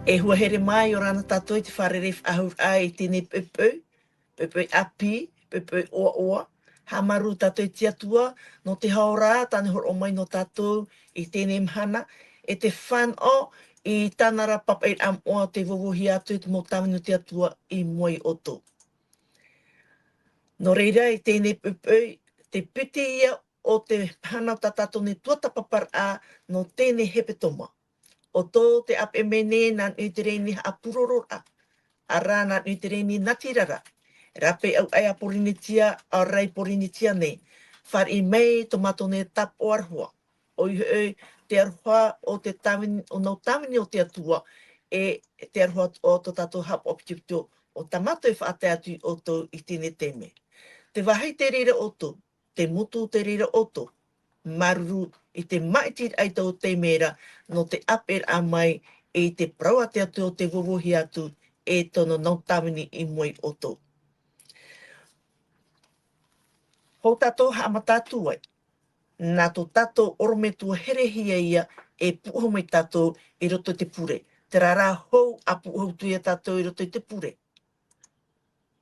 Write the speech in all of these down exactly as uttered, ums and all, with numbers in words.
E huahere mai, ʻia ora na tātou i te fārerei faʻahou i teie poʻipoʻi, poʻipoʻi ʻāpī, poʻipoʻi ʻoaʻoa. Haʻamāuruuru tātou i te Atua, nō te hora, tāna hōroʻa mai nō tātou i teie mahana, e te fānaʻo i tāna ra pāpaʻiraʻa moʻa o tei vōvōhia atu i te mau tāvini o te Atua i mua ia ʻoutou. Nō reira, i teie poʻipoʻi, te piti ia o te mahana o tā tātou nei tuatāpaparaʻa nō teie hepetoma. ʻOutou tē ʻāpeʻe mai nei nā niʻa i te reni haʻapūrororaʻa. ʻAore rā nā niʻa i te reni natirara. Rāpae ʻau ʻai a Pōrīnetia, ʻaore rā i Pōrīnetia nei. Fāriʻi mai tō mātou nei tāpaʻo aroha. ʻOia hoʻi, te aroha o te tāvini, ʻo nau tāvini o te Atua, e te aroha o tō tātou haʻapaʻo pitopito, ʻo tā mātou e faʻatae atu ia ʻoutou i teie taime. Te vāhi tei reira ʻoutou, te motu tei reira ʻoutou. Māuruuru i te māʻitiraʻa i taua taime ra, nō te ʻāpeʻeraʻa mai i te parau a te Atua o tei vōvōhia atu e tōna nau tāvini i mua ia ʻoutou. Hou tātou haʻamata atu ai. Nā tō tātou ʻorometua herehia ia e pūʻohu mai tātou i roto i te pure. Terā rā hou ʻa pūʻohu atu ia tātou i roto i te pure.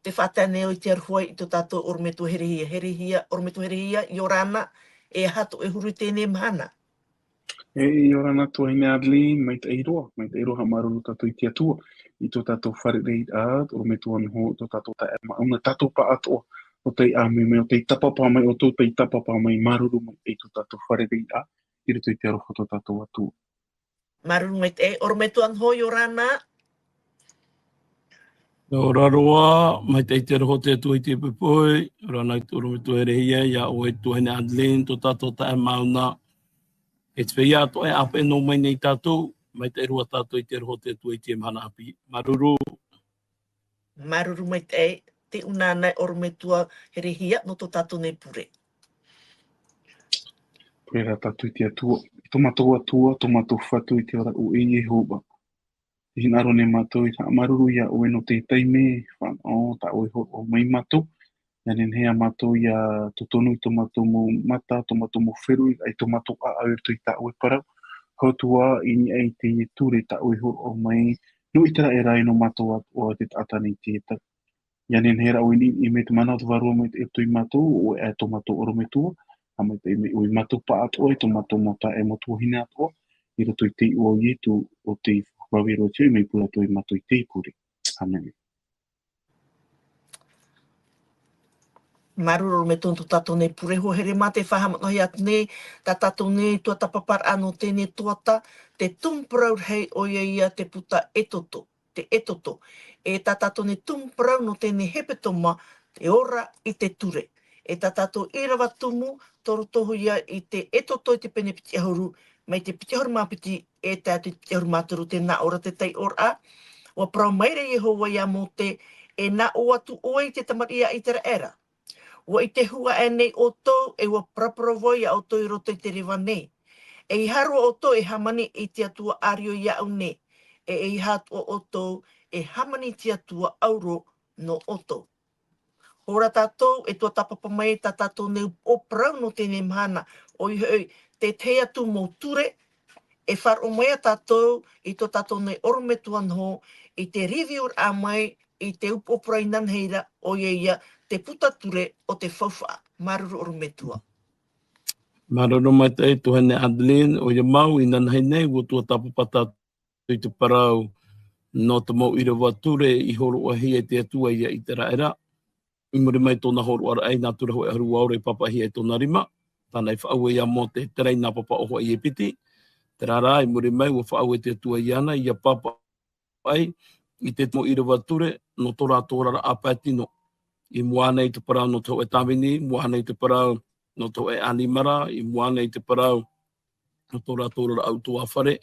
Tē faʻatae nei ʻoe i te aroha i tō tātou ʻorometua herehia, herehia, ʻorometua herehia, ʻia ora na, e aha tō ʻoe huru i teie mahana? E, ʻia ora na tuahine Adeline, maitaʻi roa, maitaʻi roa, haʻamāuruuru tātou i te Atua, i tō tātou fārereiraʻa, ʻorometua noho, tō tātou taeaʻe Mauna, tātou pāʻātoʻa, ʻo tei ʻāmui mai, ʻo tei tāpapa mai, ʻo tō tei tāpapa mai, māuruuru mai, i tō tātou fārereiraʻa, i roto i te aroha o tō tātou Atua. Māuruuru maitaʻi, ʻorometua noho, ʻia ora na. ʻIa ora roa, maitaʻi te aroha o te Atua i teie poʻipoʻi, ʻia ora na i te ʻorometua herehia, ia ʻoe tuahine Adeline, tō tātou taeaʻe Mauna. E te feiā atoʻa e ʻāpeʻe noa mai nei ia tātou, maitaʻi roa tātou i te aroha o te Atua i teie mahana ʻāpī. Māuruuru. Māuruuru maitaʻi, tē ʻuna ana ʻorometua herehia nō tō tātou nei pure. Pure rā tātou i te Atua, i tō mātou Atua, tō mātou Fatu i te ora ʻo Iehova. Tē hinaʻaro nei mātou i te haʻamāuruuru ia ʻoe nō te taime, fānaʻo, tā ʻoe hōroʻa mai ia mātou, ʻia nehenehe ā mātou ʻia totonu i tō mātou mau mata, tō mātou mau feruriraʻa, i tō mātou ʻāʻau i roto i tā ʻoe parau. Hou atu ā, i niʻa i teie ture tā ʻoe hōroʻa mai, nō ʻĪteraʻera, nō mātou atoʻa, te taʻata nei i teie tau. ʻIa nehenehe rā ʻoe i niʻihi mai te mana o te Vārua mai te ʻoto ia mātou, ʻo ʻoe ā tō mātou ʻorometua, ʻa maitaʻi mai ʻoe ia mātou pāʻātoʻa, tō mātou mau taeaʻe mau tuahine atoʻa, i roto i te iʻoa o Ietu, ʻo tei faʻaroʻo atu mai pure atoʻa ia mātou i teie pure. ʻĀmene. Māuruuru ʻorometua nō tō tātou nei pure. Huahere mā, tē faʻahaʻamanaʻohia atu nei tā tātou nei tuatāpaparaʻa nō teie tuhaʻa, te tumu parau rahi, ʻoia ia te puta Exodo, te Exodo. E tā tātou nei tumu parau nō teie hepetoma, te ora i te ture. E tā tātou ʻīrava tumu, tō roto hoʻi ia i te Exodo i te pene piti ʻahuru, mai te piti ʻahuru mā piti e tae atu i te piti ʻahuru mā toru, tē nā ʻō ra te taiʻoraʻa. ʻUa parau maira Iehova ia Mōte, e nā ʻō atu ʻoe i te tamariʻi a ʻĪteraʻera. ʻUa ʻite hua aʻe nei ʻoutou, e ʻua paraparau vau ia ʻoutou i roto i te reva nei. ʻEiaha roa ʻoutou e hāmani i te Atua ʻārio iāʻu nei, e ʻeiaha atoʻa ʻoutou e hāmani i te Atua ʻauro nō ʻoutou. Hou rā tātou e tuatāpapa mai tā tātou nei upoʻo parau nō teie mahana, ʻoia hoʻi, te tahi atu mau ture, e faʻaroʻo mai ia tātou i tō tātou nei ʻorometua noho, i te review-raʻa mai, i te upoʻo parau inanahi ra, ʻoia ia te puta ture o te faufaʻa. Māuruuru ʻorometua. Māuruuru maitaʻi tuahine Adeline, ʻoia mau, inanahi nei, ʻua tuatāpapa tātou i te parau nō te mau ʻīrava ture i hōroʻahia e te Atua ia ʻĪteraʻera. I muri mai tōna hōroʻaraʻa i nā tura hōʻē ʻahuru ʻua ora i pāpaʻihia i tōna rima, tāna i faʻaue ia Mōte, terā i nā papa ʻōfaʻi e piti. Terā rā, i muri mai, ʻua faʻaue te Atua iāna, ʻia pāpaʻi i te mau ʻīrava ture, nō tō rātou oraraʻa pae tino. I mua ānei te parau nō te hōʻē tāvini, i mua ānei te parau nō te hōʻē ʻanimara, i mua ānei te parau nō tō rātou oraraʻa ʻutuāfare,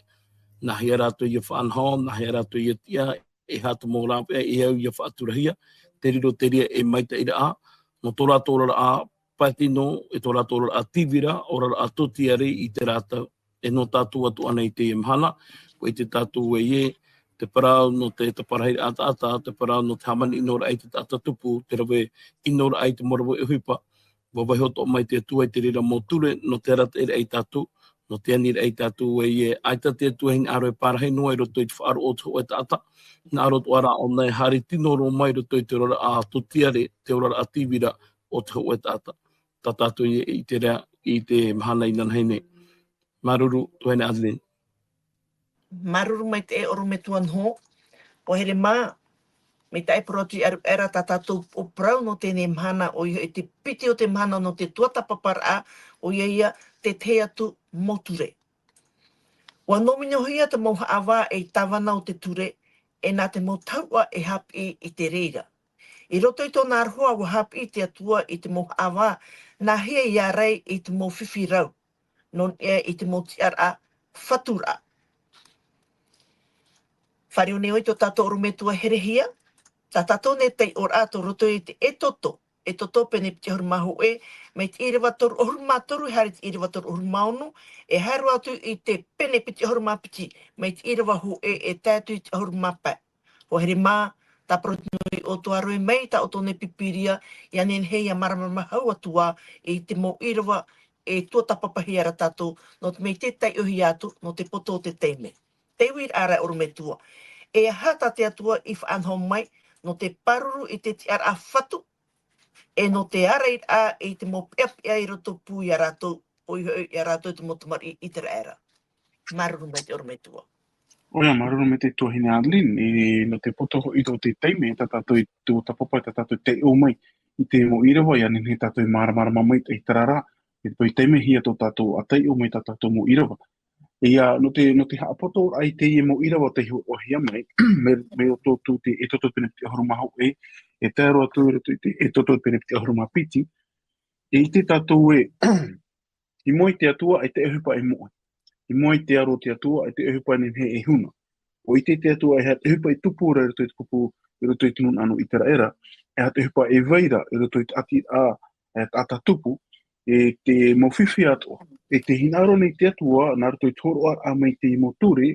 nāhea rātou ia faʻanaho, nāhea rātou ia tiʻa, e aha te mau rāveʻa e au ia faʻaturahia, te riro terā e maitaʻi ra, nō tō rātou oraraʻa pae tino, e tō rātou oraraʻa tīvira, oraraʻa tōtiare i terā tau, e nō tātou atoʻa nei i teie mahana, ʻua ʻite tātou ē, te parau nō te taparahi taʻata, te parau nō te hāmani ʻino raʻa i te taʻata tupu, te rave ʻino raʻa i te mau rave ʻohipa, ʻua vaiiho atoʻa mai te Atua i te reira mau ture, nō te arataʻi ia tātou, Nō te aniraʻa ia tātou e, ʻaita te Atua e hinaʻaro e pārahi noa i roto i te faʻaroʻo o te hōʻē taʻata, hinaʻaro atoʻa rā ʻōna e haere tino roa mai i roto i te oraraʻa tōtiare, te oraraʻa tīvira o te hōʻē taʻata. Tā tātou ia e ʻite ra i te mahana inanahi nei. Māuruuru, tuahine Adeline. Māuruuru maitaʻi e ʻorometua Noho. Hoa here mā, mai te tahi parau atu i ʻaruʻera tā tātou ʻōparau nō teie mahana, ʻoia hoʻi te piti o te mahana nō te tuatāpaparaʻa, ʻoia ia te tahi atu mau ture. ʻUa nōminohia te mau haʻavā ei tāvana o te ture, e nā te mau tahuʻa e haʻapiʻi i te reira. I roto i tōna aroha ʻua haʻapiʻi te Atua i te mau haʻavā, nāhea i ārai i te mau fifi rau, nō niʻa i te mau tiʻaraʻa faturaʻa. Fāriʻi ʻōna ʻoe i tō tātou ʻorometua herehia, tā tātou nei taiʻoraʻa tō roto i te Exodo, Exodo pene piti ʻahuru mā hōʻē, mai te ʻīrava toru ʻahuru mā toru e haere i te ʻīrava toru ʻahuru mā ono, e haere atu i te pene piti ʻahuru mā piti, mai te ʻīrava hōʻē e tae atu i te ʻahuru mā pae. Hoa here mā, tā parau tino i ʻō atu ra ē mai, tā ʻoutou nei Pīpīria, ʻia nehenehe ʻia māramarama hau atu ā i te mau ʻīrava e tuatāpapahia ra tātou, nō te mea tē taiʻohia atu, nō te poto o te taime. Te uiraʻa ra ʻorometua. E aha tā te Atua i faʻanaho mai, nō te pāruru i te tiʻaraʻa fatu, e nō te ārairaʻa i te mau peʻapeʻa i roto pū ia rātou, ʻoia hoʻi ia rātou te mau tamariʻi ʻĪteraʻera. Māuruuru maitaʻi ʻorometua. ʻOia, māuruuru maitaʻi tuahine Adeline, e, nō te poto hoʻi o te taime, tā tātou i tuatāpapa, tā tātou i taiʻo mai i te mau ʻīrava, ʻia nehenehe tātou e māramarama mai i terā rā, e te peu e taimehia tō tātou ʻātaʻiraʻa mai tā tātou mau ʻīrava. ʻIa, nō te, nō te haʻapotoraʻa i teie mau ʻīrava tei hōroʻahia mai, mai, mai roto atu i te Exodo pene piti ʻahuru mā hōʻē, e tae roa atu i roto i te Exodo pene piti ʻahuru mā piti, e ʻite tātou ē, i mua i te Atua, e te ʻohipa e moʻe. I mua i te aro o te Atua, e te ʻohipa e nehenehe e huna. ʻUa ʻite te Atua, e aha te ʻohipa e tupu ra i roto i te pupu, i roto i te nūnaʻa nō ʻĪteraʻera, e aha te ʻohipa e vai ra i roto i te ʻātiraʻa, e taʻata tupu, e te mau fifi atoʻa. E tē hinaʻaro nei te Atua, nā roto i te hōroʻaraʻa mai i te mau ture,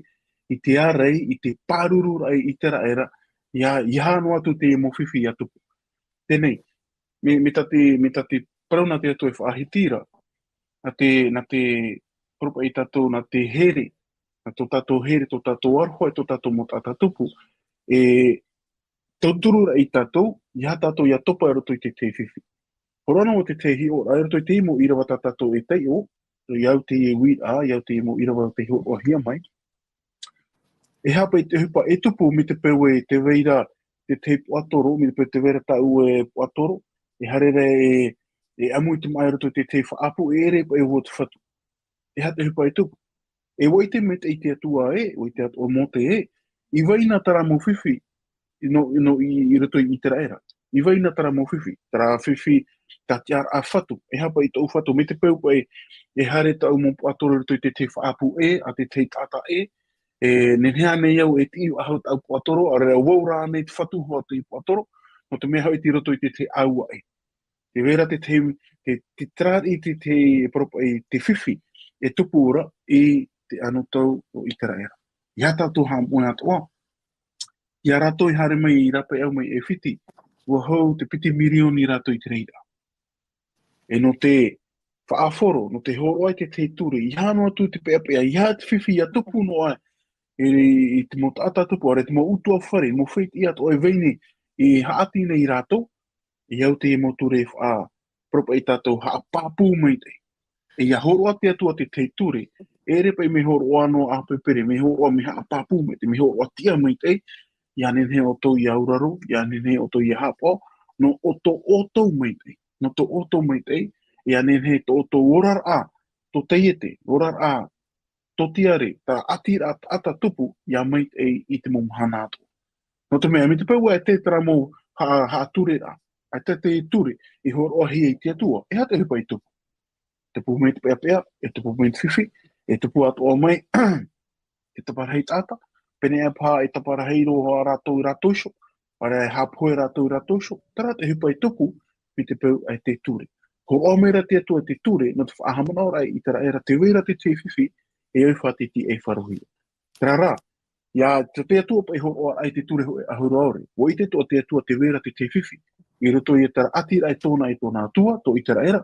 i te ārai, i te pārururaʻa i ʻĪteraʻera, ʻia, ʻia aha noa atu te mau fifi ʻia tupu. Teie nei, mai, mai tā te, mai tā te parau nā te Atua e faʻahiti ra, nā te, nā te parau paʻi ia tātou, nā te here, nā tō tātou here, tō tātou aroha, e tō tātou mau taʻata tupu, e tauturu ra ia tātou, ʻia aha tātou ʻia topa i roto i te tahi fifi. Hōroʻa noa te tahi hiʻoraʻa, i roto i te mau ʻīrava tā tātou e taiʻo, ʻia au te uiraʻa, ʻia au te mau ʻīrava tei hōroʻahia mai. E aha paʻi te ʻohipa e tupu mai te peu ē tē vai ra te tahi puaʻatoro, mai te peu tē vai ra tāʻu e puaʻatoro, e haere ra e, e ʻamu i te māʻa i roto i te tahi faʻaʻapu, e ʻere paʻi ʻo te fatu. E aha te ʻohipa e tupu. E ʻua ʻite maitaʻi te Atua ē, ʻua ʻite atoʻa Mōte ē, i vai na terā mau fifi, nō, nō i, i roto i ʻĪteraʻera. I vai na terā mau fifi, terā fifi, tā tiʻaraʻa fatu. E aha paʻi tōʻu fatu, mai te peu paʻi, e haere tāʻu mau puaʻatoro i roto i te tahi faʻaʻapu ʻē, ʻa te tahi taʻata ʻē, e nehenehe ānei au e tiʻi faʻahou tāʻu puaʻatoro, ʻaore rā ʻua ora ānei te fatu hoʻi i te puaʻatoro, nō te mea hoʻi tei roto i te tahi ʻāua ʻē. Tē vai ra te tahi, te, te terā riʻi te, te, e parau paʻi, te fifi, e tupu ra i te anotau o ʻĪteraʻera. ʻIa tātou haʻamoʻe atoʻa, ia rātou i haere mai i rāpae au mai ʻAifiti, ʻua hau te piti mirioni rātou i te reira. E nō te faʻahoro, nō te hōroʻa i te tahi ture, ʻia aha noa atu te peʻapeʻa, ʻia aha te fifi ʻia tupu noa ai, i, i te mau taʻata tupu, ʻaore te mau ʻutuāfare, mau fētiʻi atoʻa e vai nei, i haʻati nei rātou, ʻia au te mau ture e faʻa, parau paʻi ia tātou haʻapāpū maitaʻi. E ʻia hōroʻa te Atua te tahi ture, e ʻere paʻi mea hōroʻa noa ʻāpepere, mea hōroʻa mea haʻapāpū maitaʻi, mea hōroʻa tiʻa maitaʻi, ʻia nehenehe ʻoutou ʻia auraro, ʻia nehenehe ʻoutou ʻia haʻapaʻo, nō ʻoutou, ʻoutou maitaʻi, nō tō ʻoutou maitaʻi, ʻia nehenehe tō ʻoutou oraraʻa, tō taiete, oraraʻa, tōtiare, terā ʻātiraʻa taʻata tupu, ʻia maitaʻi i te mau mahana atoʻa. Nō te mea, mai te peu ē tē terā mau ha-, haʻatureraʻa, ʻaita te ture, i hōroʻahia e te Atua, e aha te ʻohipa e tupu. Tupu mai te peʻapeʻa, e tupu mai te fifi, e tupu atoʻa mai, te taparahi taʻata, pēneiaʻe paha e taparahi roa rātou i rātou iho, ʻaore rā e haʻapohe rātou i rātou iho, terā te ʻohipa e tupu, mai te peu ē te ture. Hōroʻa mai ra te Atua te ture, nō te faʻahaʻamanaʻoraʻa i ʻĪteraʻera tē vai ra te tahi fifi, e ʻoi faʻatitiʻaifaro hia. Terā rā, ʻia, te, te Atua paʻi hōroʻa ai te ture hōʻē ʻahuru ʻaore. ʻUa ʻite atoʻa te Atua tē vai ra te tahi fifi. I roto i terā ʻātiraʻa e tōna, e tōna Atua, tō ʻĪteraʻera.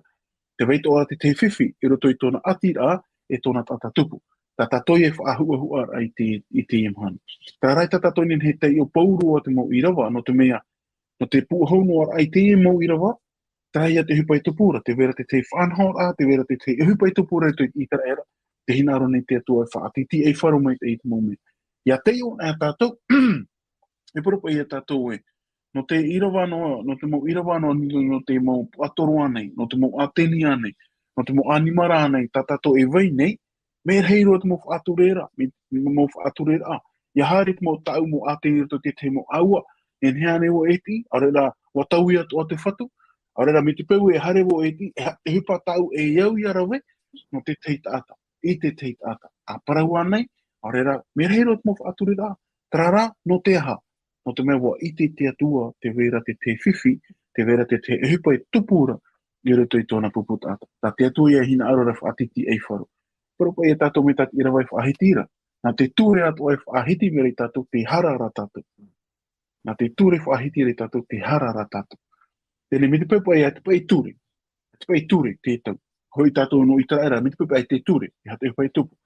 Tē vai atoʻa ra te tahi fifi, i roto i tōna ʻātiraʻa, e tōna taʻata tupu. Tā tātou e faʻahuʻahuʻa raʻa i te, i teie mahana. Terā rā tā tātou nei he taiʻo pauroa te mau ʻīrava, nō te mea, nō te pūʻohu noa raʻa i teie mau ʻīrava, terā ia te ʻohipa e tupu ra, tē vai ra te tahi faʻanahoraʻa, tē vai ra te tahi ʻohipa e tupu ra i te ʻĪteraʻera, tē hinaʻaro nei te Atua e faʻatītīʻaifaro mai i te mau mea. ʻIa taiʻo anaʻe tātou, e parau paʻi ia tātou ē, nō te ʻīrava noa, nō te mau ʻīrava noa, nō, nō te mau puaʻatoro ānei, nō te mau ʻĀteni ānei, nō te mau ʻānimara ānei, tā tātou e vai nei, mea rahi roa te mau faʻatureraʻa, mea, mea mau faʻatureraʻa. ʻIa haere te mau taʻu mau ʻĀteni i roto i te tahi mau ʻāua, e nehenehe ānei ʻoe e tiʻi, ʻaore rā, ʻua taui atoʻa te fatu, ʻaore rā, mai te peu e haere vau e tiʻi, e ha-, e ʻohipa tāʻu e au ʻia rave, nō te tahi taʻata, i te tahi taʻata. ʻA parau ānei, ʻaore rā, mea rahi roa te mau faʻatureraʻa, terā rā, nō te aha? Nō te mea ʻua ʻite te Atua, tē vai ra te tahi fifi, tē vai ra te tahi ʻohipa e tupu ra, i roto i tōna pupu taʻata. Tā te Atua ia e hinaʻaro ra e faʻatītīʻaifaro. Parau paʻi ia tātou mai tā te ʻīrava e faʻahiti ra. Nā te ture atoʻa e faʻahiti mai ra ia tātou, tē hara ra tātou. Nā te ture faʻahiti ra ia tātou, tē hara ra tātou. Teie nei mai te peu paʻi, ʻaita paʻi ture. ʻAita paʻi ture, te tau. Hoʻi tātou nō ʻĪteraʻera, mai te peu paʻi te ture, e aha te ʻohipa e tupu,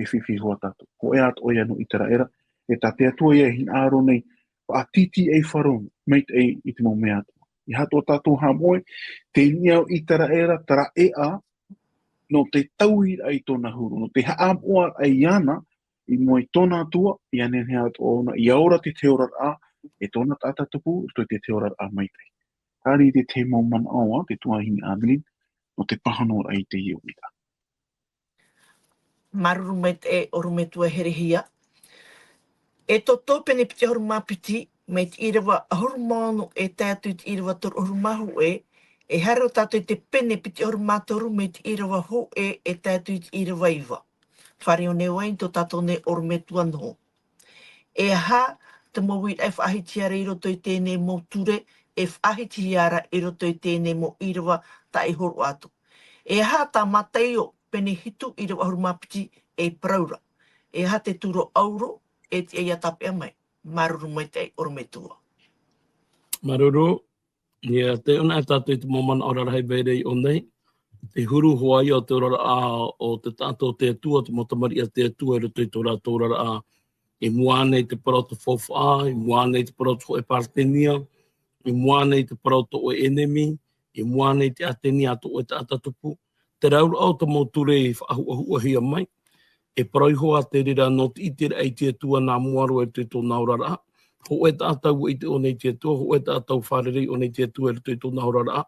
e fifi hoʻi tātou. Hōʻē atoʻa ia nō ʻĪteraʻera, e tā te Atua ia e hinaʻaro nei, faʻatītīʻaifaro, mai te, i te mau mea atoʻa. ʻIa haʻatoʻa tātou haʻamoʻe, te niʻa o ʻĪteraʻera, terā ʻēʻa, nō te taui i tōna huru, nō te haʻamoʻaraʻa iāna, i mua i tōna Atua, ʻia nehenehe atoʻa ʻōna, ʻia ora te tahi oraraʻa, e tōna taʻata tupu, i roto i te tahi oraraʻa maitaʻi. Terā te tahi mau manaʻo a te tuahine Adeline, nō te pāhonoraʻa i teie ʻōpuaraʻa. Māuruuru maitaʻi e ʻorometua Herehia. ʻEtoto pene piti ʻahuru mā piti, mai te ʻīrava ʻahuru mā ono e tae atu i te ʻīrava toru ʻahuru mā hōʻē, e haere tātou i te pene piti ʻahuru mā toru mai te ʻīrava hōʻē e tae atu i te ʻīrava iva. Fare ʻo nei vau i tō tātou nei ʻorometua noho. E aha te mau uiraʻa e faʻahitihia ra i roto i teie nei mau ture, e faʻahitihia ra i roto i teie nei mau ʻīrava taʻi hōroʻa atu. E aha tā Mataio pene hitu ʻīrava ʻahuru mā piti e parau ra. E aha te ture ʻauro e tiʻa ʻia tāpeʻa mai. Māuruuru maitaʻi ʻorometua. Māuruuru, ʻia taiʻo anaʻe tātou i te mau manaʻo rarahi vai ra i ʻō nei. Te huru hoʻi ia o te oraraʻa o te taʻata o te Atua, te mau tamariʻi a te Atua, i roto i tō rātou oraraʻa. I mua ānei i te parau o te faufaʻa, i mua ānei i te parau o te hōʻē paratenia, i mua ānei i te parau o tō ʻoe ʻenemi, i mua ānei i te ʻāteni a tō ʻoe taʻata tupu. Te rauraʻa o te mau ture i faʻahuʻahuʻahia mai, e parau iho ā te reira nō te ʻiteraʻa i te Atua nā mua roa i roto i tōna oraraʻa. Hōʻē taʻata ʻua ʻite ʻōna i te Atua, hōʻē taʻata ʻua fārerei ʻōna i te Atua i roto i tōna oraraʻa.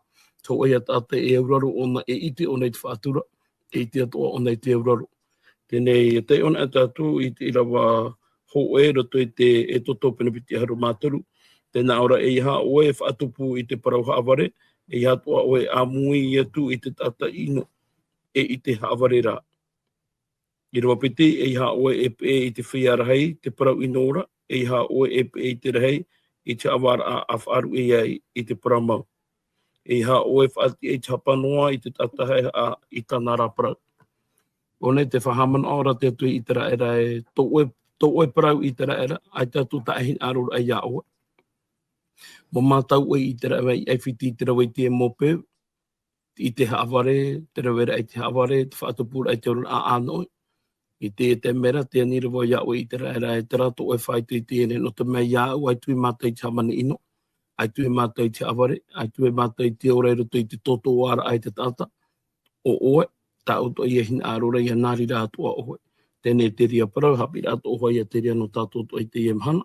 Hōʻē ā taʻata e auraro ʻōna, e ʻite ʻōna i te faʻatura, e ʻite atoʻa ʻōna i te auraro. Teie nei, e taiʻo anaʻe tātou i te ʻīrava hōʻē i roto i te ʻEtoto pene piti ʻahuru mā toru. Tē nā ʻō ra, ʻeiaha ʻoe e faʻatupu i te parau haʻavare, ʻeiaha atoʻa ʻoe e ʻāmui atu i te taʻata ʻino, e i te haʻavare ra. ʻĪrava piti, ʻeiaha ʻoe e peʻe i te feiā rahi, te parau ʻino ra, ʻeiaha ʻoe e peʻe i te rahi, i te haʻavāraʻa ʻa faʻaruʻe ai i te parau mau. ʻEiaha ʻoe e faʻatiʻa i te hapa noa i te taʻata haʻehaʻa i tāna ra parau. ʻO nei te faʻahaʻamanaʻo ra te Atua i ʻĪteraʻera ē, tō ʻoe, tō ʻoe parau ʻĪteraʻera, ʻaita atu taʻe hinaʻaro ra iā ʻoe. Mau mātau ʻoe i ʻĪteraʻera, i ʻAifiti i te rave i te mau peu, i te haʻavare, te raveraʻa i te haʻavare, te faʻatupuraʻa i te oraraʻa ʻānoʻi. I te, te mea ra, tē ani ra vau iā ʻoe i ʻĪteraʻera, e terā tō ʻoe fāito i teie nei, nō te mea iā ʻu, ʻaita e mātau i te hāmani ʻino, ʻaita e mātau i te haʻavare, ʻaita e mātau i te ora i roto i te tōtōʻaraʻa i te taʻata, ʻo ʻoe, tāʻu atoʻa ia e hinaʻaro ra, ʻia nā reira atoʻa ʻoe. Teie nei te reira parau, haʻapiʻiraʻa atoʻa hoʻi ia te reira nō tātou atoʻa i teie mahana.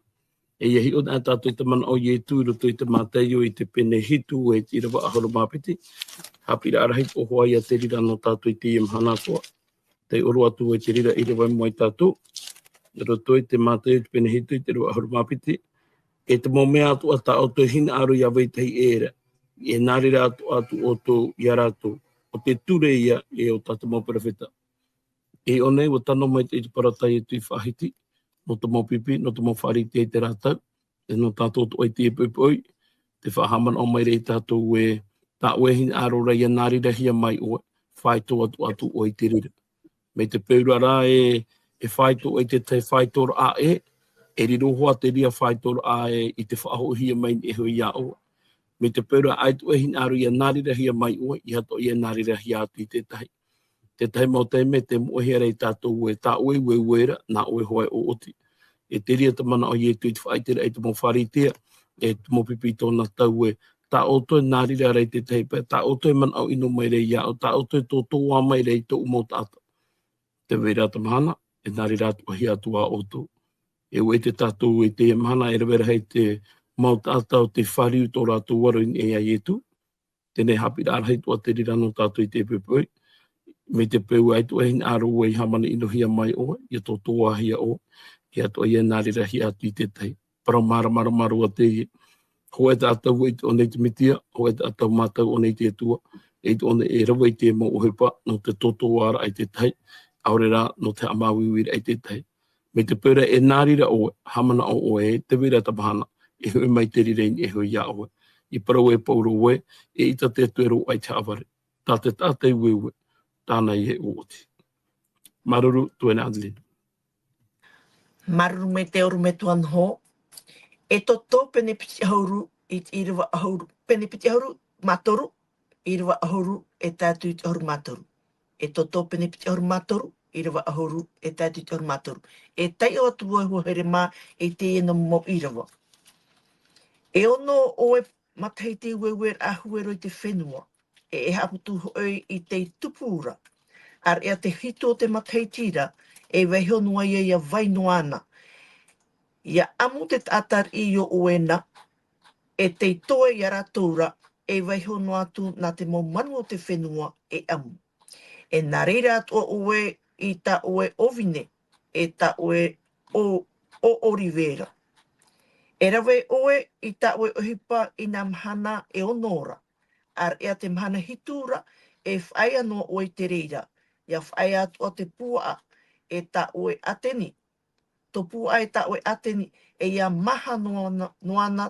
E ʻia hiʻo anaʻe tātou i te manaʻo o Ietu i roto i te Mataio i te pene hitu e te ʻīrava ʻahuru mā piti. Haʻapiʻiraʻa rahi atoʻa hoʻi ia te reira nō tātou i teie mahana atoʻa. Taiʻo roa atu i te reira i rave mai tātou. I roto i te Mataio i te pene hitu i te ʻīrava ʻahuru mā piti. E te mau mea atoʻa tā ʻoutou e hinaʻaro ʻia vetahi ʻē ra, e nā reira atoʻa atu ʻoutou iā rātou. ʻO te ture ïa ē o tā te mau perofeta. E ʻo nei, ʻua tano mai te, te parau tā Ietu i faʻahiti, nō te mau pipi, nō te mau Pharisea i terā tau, e nō tātou atoʻa i teie poʻipoʻi, tē faʻahaʻamanaʻo mai ra ia tātou ē, tā ʻoe e hinaʻaro ra ʻia nā reirahia mai ʻoe, fāito atoʻa atu ʻoe i te reira. Mai te peu ra rā ē, e fāito ʻoe i te tahi fāitoraʻa ʻē, e riro hoʻi te reira fāitoraʻa ē i te faʻahoʻihia mai nei hoʻi iā ʻoe. Mai te peu ra ʻaita ʻoe e hinaʻaro ʻia nā reirahia mai ʻoe, ʻeiaha atoʻa ʻia nā reirahia atu i te tahi. Te tahi mau taime te moʻehia ra ia tātou ē, tā ʻoe i ueue ra, nā ʻoe hoʻi e ʻoʻoti. E te reira te manaʻo o Ietu i te faʻaʻiteraʻa i te mau Pharisea, e te mau pipi i tōna tau ē, tā ʻoutou e nā reira ra i te tahi pae, tā ʻoutou e manaʻo ʻino mai ra iāʻu, tā ʻoutou e tōtōā mai ra i tōʻu mau taʻata. Te vai ra te mahana, e nā reira atoʻa hia atu ā ʻoutou. E ʻua ʻite tātou i teie mahana, e rave rahi te mau taʻata o tei fāriu i tō rātou aro i niʻa iā Ietu. Teie nei haʻapiʻiraʻa rahi atoʻa te reira nō tātou i teie poʻipoʻi. Mai te peu ʻaita ʻoe e hinaʻaro ē, ʻia haʻamanaʻo ʻinohia mai ʻoe, ʻia tōtōāhia ʻoe, ʻia atoʻa ïa nā reira hia atu i te tahi. Parau māramarama roa teie. Hōʻē taʻata ʻua ʻite ʻōna i te Mesia, hōʻē taʻata ʻua mātau ʻōna i te Atua, e ʻite ʻōna e rave i te mau ʻohipa, nō te tōtōāraʻa i te tahi, ʻaore rā, nō te haʻamāuiuiraʻa i te tahi. Mai te peu ra e nā reira ʻoe, haʻamanaʻo ʻoe, te vai ra te mahana, e hoʻi mai te reira i niʻa iho iā ʻoe. I parau e Pauro ē, eʻita te Atua e roaʻa i te haʻavare. Tā te taʻata i ueue, tāna ïa e ʻoʻoti. Māuruuru, Tuahine Adeline. Māuruuru maitaʻi ʻorometua Noho. E toto pene piti ʻahuru, i te ʻīrava ʻahuru, pene piti ʻahuru mā toru, ʻīrava ʻahuru, e tae atu i te ʻahuru mā toru. E toto pene piti ʻahuru mā toru, ʻīrava ʻahuru, e tae atu i te ʻahuru mā toru. E taiʻo atu vau e hoa here mā, i teie nā mau ʻīrava. E ono ʻoe matahiti ueueraʻa huero i te fenua, e e haʻaputu hoʻi i tei tupu ra. ʻAreʻa te hitu o te matahiti ra, e vaiiho noa ïa ʻia vai noa na. ʻIa ʻamu te taʻata riʻi iō ʻoe na, e tei toe iā rātou ra, e vaiiho noa atu nā te mau manu o te fenua e ʻamu. E nā reira atoʻa ʻoe i tā ʻoe ʻōvine, e tā ʻoe ʻō, ʻō ʻōrive ra. E rave ʻoe i tā ʻoe ʻohipa i nā mahana e ono ra. ʻAreʻa te mahana hitu ra, e faʻaea noa ʻoe i te reira. ʻIa faʻaea atoʻa te puaʻa, e tā ʻoe ʻāteni. Tō puaʻa e tā ʻoe ʻāteni, e ʻia maha noa na, noa na,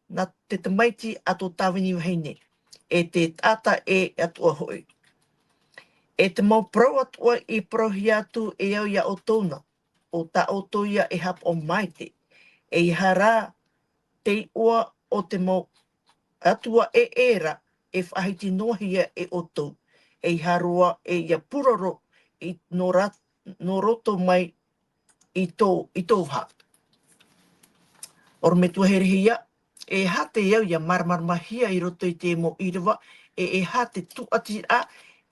nā te tamaiti a tō tāvini vahine, e te taʻata ʻē atoʻa hoʻi. E te mau parau atoʻa i parauhia atu e au iā ʻoutou na, ʻo tā ʻoutou ïa e haʻapaʻo maite, ʻeiaha rā te iʻoa o te mau atua ʻē ra e faʻahiti noa hia e ʻoutou, ʻeiaha roa e ʻia puroro i, nō ra, nō roto mai i tō, i tō vaha. ʻOrometua herehia, e aha te au ʻia māramaramahia i roto i te mau ʻīrava, e e aha te tūʻatiraʻa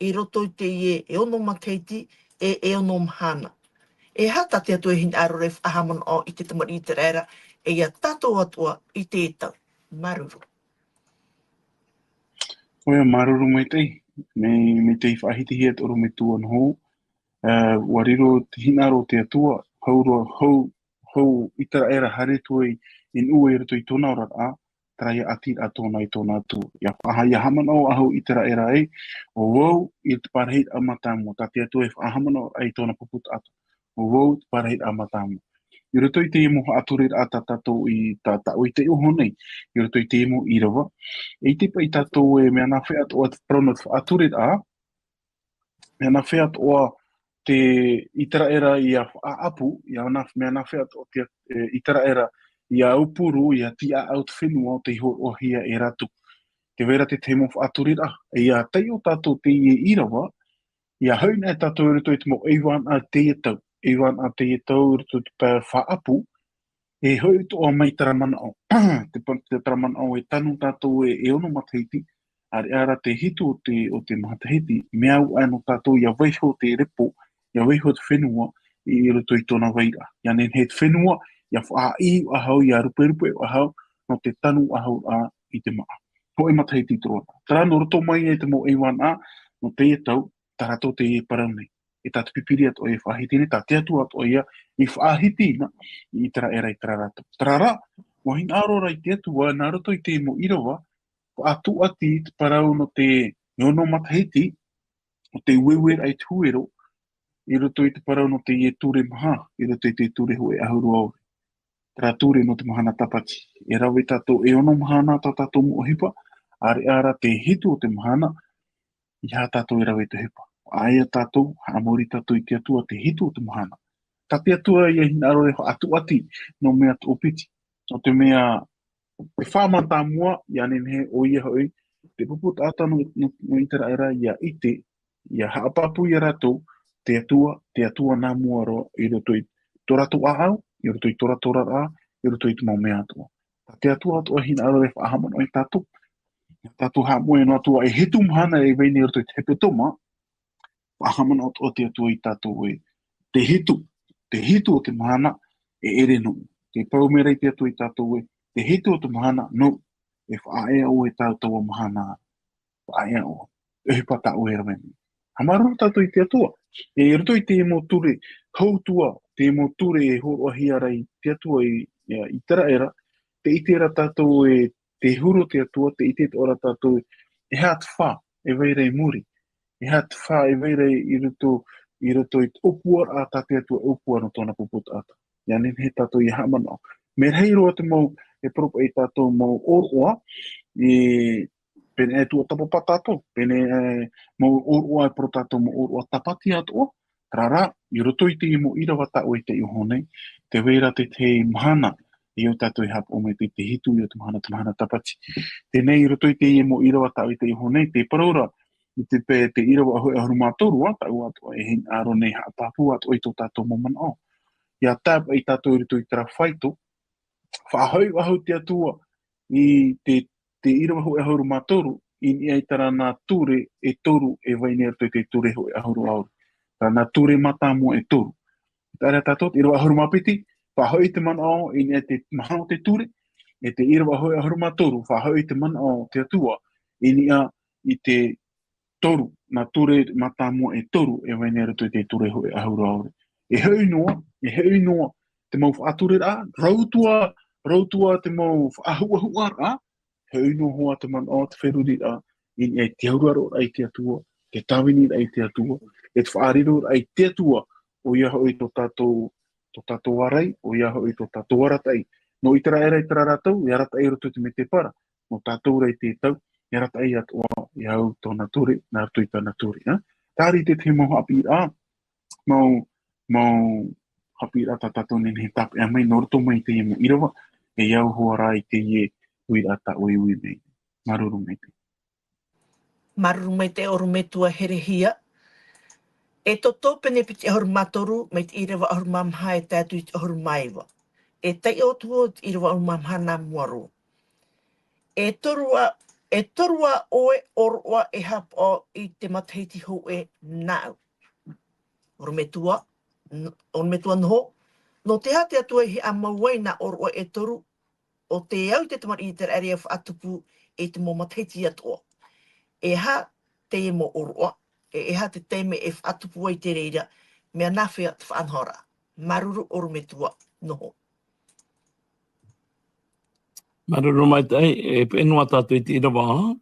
i roto i teie e ono matahiti, e e ono mahana. E aha tā te Atua e hinaʻaro ra e faʻahaʻamanaʻo i te tamariʻi ʻĪteraʻera, e ia tātou atoʻa i teie tau. Māuruuru. ʻOia, māuruuru maitaʻi, mai, mai tei faʻahitihia te ʻorometua Noho, ā, ʻua riro te hinaʻaro o te Atua, hau roa, hau, hau ʻĪteraʻera haere atu ai i nuʻu i roto i tōna oraraʻa, terā ïa ʻati tōna i tōna Atua. ʻIa faʻaha-, ʻia haʻamanaʻo ā hau ʻĪteraʻera ē, ʻo vau i te parahiraʻa mātāmua, tā te Atua e faʻahaʻamanaʻo ai i tōna pupu taʻata. ʻO vau te parahiraʻa mātāmua. I roto i te mau faʻatureraʻa tā tātou i, tā, tā ʻoe i taiʻo iho nei, i roto i te mau ʻīrava. E ʻite paʻi tātou ē, mea nāfea atoʻa te parau nō te faʻatureraʻa, mea nāfea atoʻa te ʻĪteraʻera ʻia faʻaʻapu, ʻia nā-, mea nāfea atoʻa te, e, ʻĪteraʻera ʻia aupuru, ʻia tīaʻau te fenua ʻo tei hōroʻahia e rātou. Tē vai ra te tahi mau faʻatureraʻa, e ʻia taiʻo tātou teie ʻīrava, ʻia hoʻi na e tātou i roto i te mau ʻaivānaʻa teie tau, ʻaivānaʻa teie tau i roto i te pae faʻaʻapu, e hoʻi atoʻa mai terā manaʻo, te pa-, te terā manaʻo e tanu tātou e, e ono matahiti, ʻareʻa rā te hitu o te, o te matahiti, mea au aʻe nō tātou ʻia vaiiho te repo, ʻia vaiiho te fenua i, i roto i tōna vairaʻa. ʻIa nehenehe te fenua, ʻia faʻaʻī ā hau, ʻia ruperupe ā hau, nō te tanu ā hau ā i te māʻa. Hōʻē matahiti i te roaraʻa. Terā nō roto mai ai te mau ʻaivānaʻa, nō teie tau, tā rātou teie parau nei. E tā te Pīpīria atoʻa e faʻahiti nei, tā te Atua atoʻa ïa i faʻahiti na i ʻĪteraʻera i terā ra tau. Terā rā, ʻua hinaʻaro ra te Atua, nā roto i te mau ʻīrava, faʻatūʻati te parau nō te, e ono matahiti, ʻo te ueueraʻa i te huero, i roto i te parau nō teie ture maha, i roto i te ture hōʻē ʻahuru aore. Terā ture nō te mahana tāpati. E rave tātou e ono mahana tā tātou mau ʻohipa, ʻareʻa rā te hitu o te mahana, ʻeiaha tātou e rave i te ʻohipa. ʻAita tātou, haʻamori tātou i te Atua te hitu o te mahana. Tā te Atua ïa e hinaʻaro e faʻatūʻati nō mea toʻopiti. Nō te mea, e faʻamātāmua, ʻia nehenehe ʻoia hoʻi, te pupu taʻata nō, nō, nō ʻĪteraʻera ʻia ʻite, ia haʻapāpū ia rātou, te Atua, te Atua nā mua roa, i roto i tō rātou ʻāʻau, i roto i tō rātou oraraʻa, i roto i te mau mea atoʻa. Tā te Atua atoʻa e hinaʻaro e faʻahaʻamanaʻo ia tātou. Ia tātou haʻamoʻe noa atu ā e hitu mahana e vai nei i roto i te hepetoma, faʻahaʻamanaʻo atoʻa te Atua ia tātou ē, te hitu, te hitu o te mahana e ʻere nō. Te parau mai ra te Atua ia tātou ē, te hitu o te mahana nō, e faʻaea ʻoe i tā taua mahana, faʻaea ʻoe. E ʻohipa tā ʻoe e rave nei. Haʻamāuruuru tātou i te Atua. E i roto i te mau ture, hou atu ā, te mau ture e hōroʻahia ra e te Atua i, i, i Iteraera, tē ʻite ra tātou ē tē huru te Atua, tē ʻite atoʻa ra tātou, e aha te fā, e vai ra i muri. E aha te fā, e vai ra i roto, i roto i te ʻōpuaraʻa tā te Atua e ʻōpua nō tōna pupu taʻata. Ia nehenehe tātou ia haʻamanaʻo. Mea rahi roa te mau, e parau paʻi ia tātou mau ʻōroʻa, e, pēnei e tuatāpapa tātou, pēnei, e, mau ʻōroʻa, e parau tātou mau ʻōroʻa tāpati atoʻa, terā rā, i roto i te mau ʻīrava tā ʻoe i taiʻo iho nei, tē vai ra te, te mahana, e au tātou e haʻapaʻo mai te, te hitu ia te mahana, te mahana tāpati. Teie nei i roto i te mau ʻīrava tā ʻoe i taiʻo iho nei, te parau ra, i te pae, te ʻīrava hōʻē ʻahuru mā toru, ā, tāʻu atoʻa e hinaʻaro nei haʻapāpū atoʻa i tō tātou mau manaʻo. Ia tae paʻi tātou i roto i terā faito, faʻahoʻi faʻahou te Atua i te, te ʻīrava hōʻē ʻahuru mā toru, i niʻa i terā nā ture e toru e vai nei i roto i te ture hōʻē ʻahuru ʻahuru. Terā nā ture mātāmua e toru. Terā tātou, te ʻīrava ʻahuru mā piti, faʻahoʻi te manaʻo i niʻa i te maha o te ture, e te ʻīrava hōʻē ʻahuru mā toru, faʻahoʻi te manaʻo o te Atua i niʻa i te toru, nā ture mātāmua e toru e vai nei i roto i te ture hōʻē ʻahuru ʻahuru. E hoʻi noa, e hoʻi noa te mau faʻatureraʻa, rau atu ā, rau atu ā te mau faʻahuʻahuʻaraʻa, e hoʻi noa hoʻi te manaʻo, te feruriraʻa i niʻa i te auraroraʻa i te Atua, te tāviniraʻa i te Atua, e te faʻariroraʻa i te Atua, ʻoia hoʻi tō tātou, tō tātou ārai, ʻoia hoʻi tō tātou arataʻi. Nō Iteraera i terā ra tau, e arataʻi i roto i te mētēpara, nō tātou ra i te tau, e arataʻi atoʻa ia au tōna ture, nā roto i tāna ture, ā. Terā te, te mau haʻapiʻiraʻa, mau, mau haʻapiʻiraʻa tā tātou e nehenehe e tāpeʻa mai, nō roto mai i teie mau ʻīrava, e au hoʻi rā i teie uiraʻa tā ʻoe e ui mai. Māuruuru maitaʻi. Māuruuru maitaʻi ʻorometua Herehia. Exodo pene piti ʻahuru mā toru, mai te ʻīrava ʻahuru mā maha e tae atu i te ʻahuru mā iva. E taiʻo atu vau i te ʻīrava ʻahuru mā maha nā mua roa. E toru ā, e toru ā ʻoe ʻōroʻa e haʻapaʻo i te matahiti hōʻē nāʻu. ʻOrometua, n-, ʻorometua Noho, nō te aha te Atua i haʻamau ai nā ʻōroʻa e toru, ʻo tei au i te tamariʻi Iteraera e faʻatupu i te mau matahiti atoʻa? E aha teie mau ʻōroʻa, e, e aha te taime e faʻatupu ai te reira, mea nāfea te faʻanahoraʻa? Māuruuru ʻorometua Noho. Māuruuru maitaʻi, e peʻe noa tātou i te ʻīrava,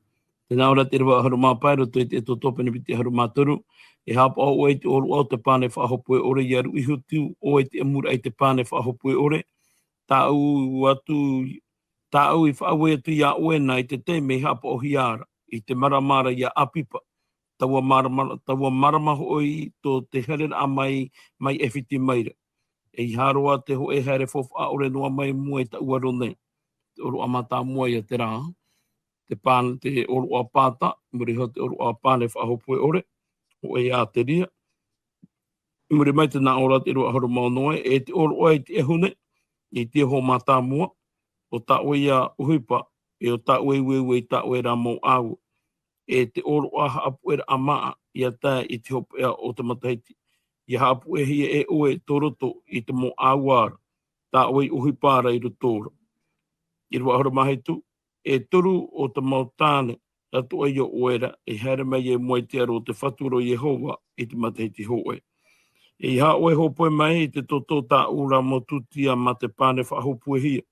tē nā ʻō ra te ʻīrava ʻahuru mā pae, roto i te Exodo pene piti ʻahuru mā toru, e haʻapaʻo ʻoe i te ʻōroʻa o te pane faʻahopue ʻore, ʻia ruʻi hotu ʻoe i te ʻamuraʻa i te pane faʻahopue ʻore, tāʻu atu, tāʻu i faʻaue atu ia ʻoe na i te taime i haʻapaʻohia ra, i te marama ra ia Apipa, taua marama, taua marama hoʻi tō te haereraʻa mai, mai ʻAifiti mai ra. E ʻeiaha roa te hōʻē haere faufaʻa ʻore noa mai i mua i taʻu aro nei. Te ʻōroʻa mātāmua ia terā, te pan-, te ʻōroʻa pāta, muri iho te ʻōroʻa pane faʻahopue ʻore, hōʻē āteria. Muri mai tē nā ʻō ra te ʻīrava ʻahuru mā ono, e te ʻōroʻa i te ʻehu nei, i te iho mātāmua, ʻo tā ʻoe ia ʻohipa, e ʻo tā ʻoe ueue i tā ʻoe ra mau ʻāua. E te ʻōroʻa haʻapuʻeraʻa māʻa, ʻia tae i te hopeʻa o te matahiti. ʻIa haʻapuʻehia e ʻoe tō roto i te mau ʻāua ra, tā ʻoe i ʻohipa ra i roto ra. ʻĪrava ʻahuru mā hitu, e toru o te mau tāne, atoʻa ia ʻoe ra, e haere mai i mua i te aro o te Fatu ra ʻo Iehova i te matahiti hōʻē. ʻEiaha ʻoe e hōpoi mai i te toto o tāʻu ra mau tūtia mā te pane faʻahopuehia.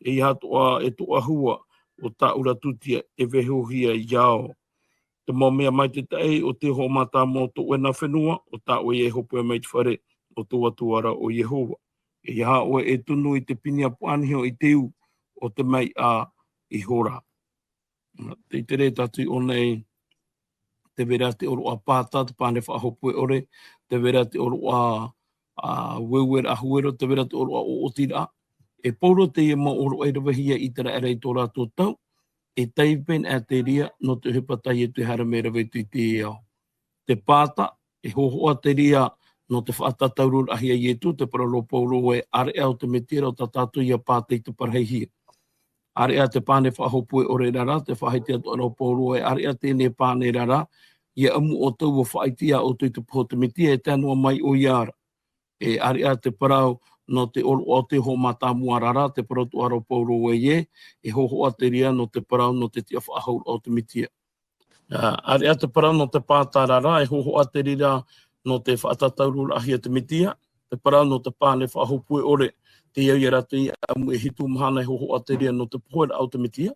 ʻEiaha atoʻa e toʻahua o tāʻu ra tūtia e vaihohia ia ʻoe. Te mau mea maitaʻi o te iho mātāmua o tō ʻoe na fenua, ʻo tā ʻoe e hōpoi mai i te fare o tō Atua ra ʻo Iehova. ʻEiaha ʻoe e tunu i te pīnia puaʻaniho i te ū o te maiʻa iho ra. Tē ʻite ra tātou i ʻō nei, tē vai ra te ʻōroʻa pāta, te pane faʻahopue ʻore, tē vai ra te ʻōroʻa, ā, ueueraʻa huero, tē vai ra te ʻōroʻa ʻoʻotiraʻa. E pauroa teie mau ʻōroʻa i ravehia e Iteraera i tō rātou tau, e taipe na āteria, nō te ʻohipa tā Ietu e haere mai e rave atu i teie ao. Te pāta, e hōhoʻa te reira nō te faʻatataururaʻahia a Ietu, tē parau ra Paulo ē, ʻāreʻa ʻo te Metia ra ʻo tā tātou ia pāta i te parahihia. ʻĀreʻa te pane faʻahopue ʻore ra, tē faʻahiti atoʻa ra Paulo ē, ʻāreʻa teie pane ra, ʻia ʻamu ʻoutou ʻua faʻaʻite ia ʻoutou i te pohe o te Metia, e tae noa mai ʻoia ra. E ʻāreʻa te parau nō te ʻōroʻa o te hōhoʻa mātāmua ra, tē parau atoʻa ra Paulo ē, e hōhoʻa te reira nō te parau nō te tiʻafaʻahouraʻa o te Metia. Ā, ʻāreʻa te parau nō te pāta ra, e hōhoʻa te reira nō te faʻatataururaʻahia a te Metia, te parau nō te pane faʻahopue ʻore, tei au ia rātou ʻia ʻamu e hitu mahana, e hōhoʻa te reira nō te poheraʻa o te Metia.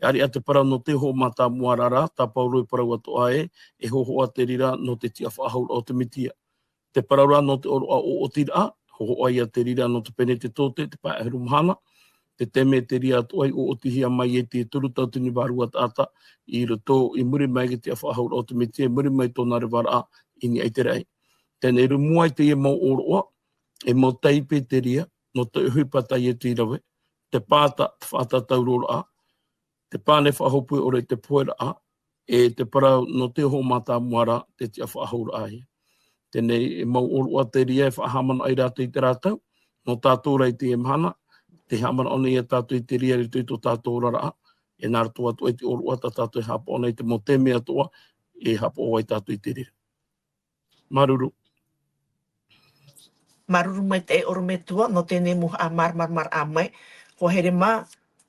ʻĀreʻa te parau nō te hōhoʻa mātāmua ra, tā Paulo e parau atoʻa ē, e hōhoʻa te reira nō te tiʻafaʻahouraʻa o te Metia. Te parau ra nō te ʻōroʻa ʻoʻotiraʻa, hōhoʻa ia te reira nō te Penetetote, te pae ʻahuru mahana, te taime te reira atoʻa i ʻoʻotihia mai e te toru tauatini vārua taʻata i roto, i muri mai i te tiʻafaʻahouraʻa o te Metia, i muri mai i tōna revaraʻa i niʻa i te raʻi. Teie i mua i teie mau ʻōroʻa, e mau taipe te reira nō te ʻohipa tā Ietu i rave, te pāta, te faʻatataururaʻa, te pane faʻahopue ʻore, te poheraʻa, e te parau nō te hōhoʻa mātāmua ra, te tiʻafaʻahouraʻa ia. Teie e mau ʻōroʻa te reira e faʻahaʻamanaʻo ai rātou i te rātou, nō tātou ra i teie mahana, tē haʻamanaʻo nei ia tātou i te reira i roto i tō tātou oraraʻa, e nā roto atoʻa i te ʻōroʻa tā tātou e haʻapaʻo nei, te mau taime atoʻa e haʻapaʻo ai tātou i te reira. Māuruuru. Māuruuru maitaʻi ʻorometua, nō teie mau haʻamāramaramaraʻa mai. Hoa here mā,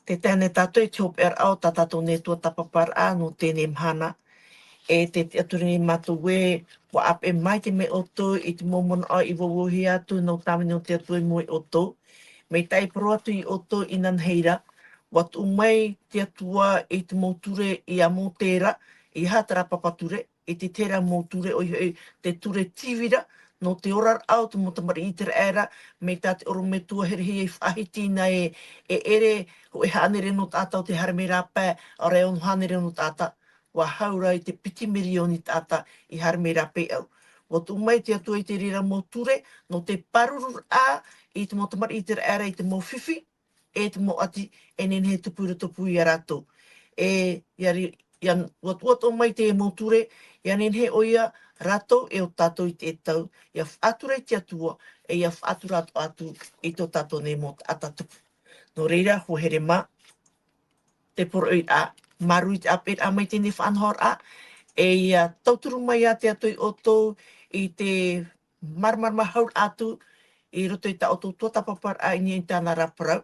tē tae nei tātou i te hopeʻaraʻa o tā tātou nei tuatāpaparaʻa nō teie mahana. E tē tiʻaturi nei mātou ē, ʻua ʻāpeʻe maitaʻi mai ʻoutou i te mau manaʻo i vauhia atu nō te tāvini o te Atua i mua ia ʻoutou. Mai te parau atu ia ʻoutou inanahi ra, ʻua tuʻu mai te Atua i te mau ture ia Mōtē ra, ʻeiaha terā papa ture, i te terā mau ture, ʻoia hoʻi te ture tīvira, nō te oraraʻa o te mau tamariʻi ʻĪteraʻera, mai tā te ʻorometua herehia i faʻahiti nei ē, e ʻere hōʻē hānere nō taʻata ʻo tē haere mai rāpae, ʻaore rā e ono hānere nō taʻata, ʻua hau ra i te piti mirioni taʻata i haere mai rāpae i ʻau. ʻUa tuʻu mai te Atua i te reira mau ture, nō te pārururaʻa i te mau tamariʻi ʻĪteraʻera, i te mau fifi, e te mau ʻati, e nehenehe e tupu i rotopū ia rātou. E, ʻia ri-, ʻia, ʻua, ʻua tuʻu mai te mau ture, ʻia nehenehe ʻoia rātou e ʻo tātou i te tau, ʻia faʻatura i te Atua, e ʻia faʻatura atoʻa atu i tō tātou nei mau taʻata tupu. Nō reira, hoa here mā, te poroʻi ra, māuruuru i te ʻāpeʻeraʻa mai i teie faʻanahoraʻa, e ʻia tauturu mai ā te Atua ia ʻoutou i te māramarama hau atu i roto i tā ʻoutou tuatāpaparaʻa i niʻa i tāna ra parau.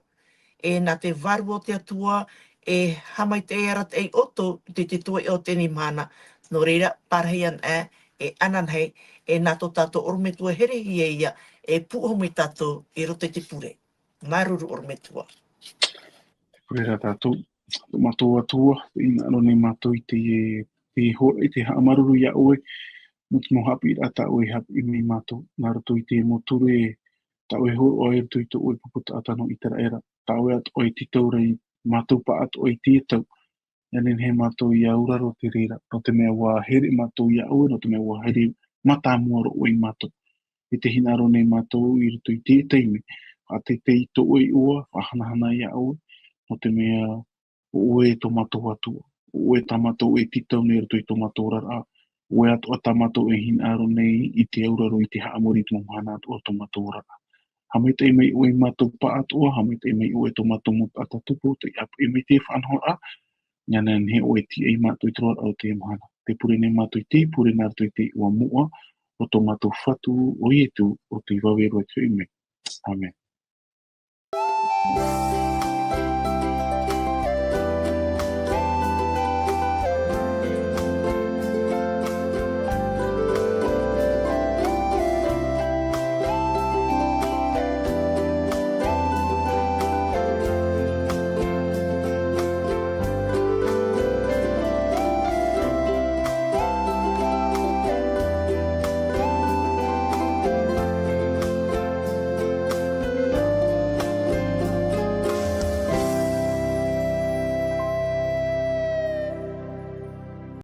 E nā te Vārua o te Atua e haʻamaitaʻi arataʻi ia ʻoutou i te, te tuaiʻa o teie mahana. Nō reira, parahi ana, e ananahi, e nā tō tātou ʻorometua herehia ia, e pūʻohu mai tātou i roto i te pure. Māuruuru ʻorometua. Te pure ra tātou, tō mātou Atua, tē hinaʻaro nei mātou i te, te hō-, i te haʻamāuruuru ia ʻoe, nō te mau haʻapiʻiraʻa tā ʻoe e haʻapiʻi mai ia mātou, nā roto i te mau ture tā ʻoe e hōroʻa i roto i tō ʻoe pupu taʻata nō ʻĪteraʻera, tā ʻoe atoʻa e tītau ra ia mātou pāʻatoʻa i teie tau, ʻia nehenehe mātou ʻia auraro te reira, nō te mea ʻua here mātou ia ʻoe, nō te mea ʻua here mātāmua roa ʻoe ia mātou. E tē hinaʻaro nei mātou i roto i teie taime, faʻateitei i tō ʻoe iʻoa, faʻahanahana ia ʻoe, nō te mea ʻo ʻoe tō mātou Atua, ʻo ʻoe tā mātou e tītau nei i roto i tō mātou oraraʻa, ʻo ʻoe atoʻa tā mātou e hinaʻaro nei i te auraro, i te haʻamori i te mau mahana atoʻa o tō mātou oraraʻa. Haʻamaitaʻi mai ʻoe ia mātou pāʻatoʻa, haʻamaitaʻi mai ʻoe tō mātou mau taʻata tupu, tei ʻāpeʻe mai i teie faʻanahoraʻa, ʻia nehenehe ʻoe e tīaʻi ia mātou i te roaraʻa o teie mahana. Tē pure nei mātou i teie pure nā roto i te iʻoa moʻa o tō mātou Fatu, ʻo Ietu, ʻo tei vave roa i te hoʻi mai. ʻĀmene.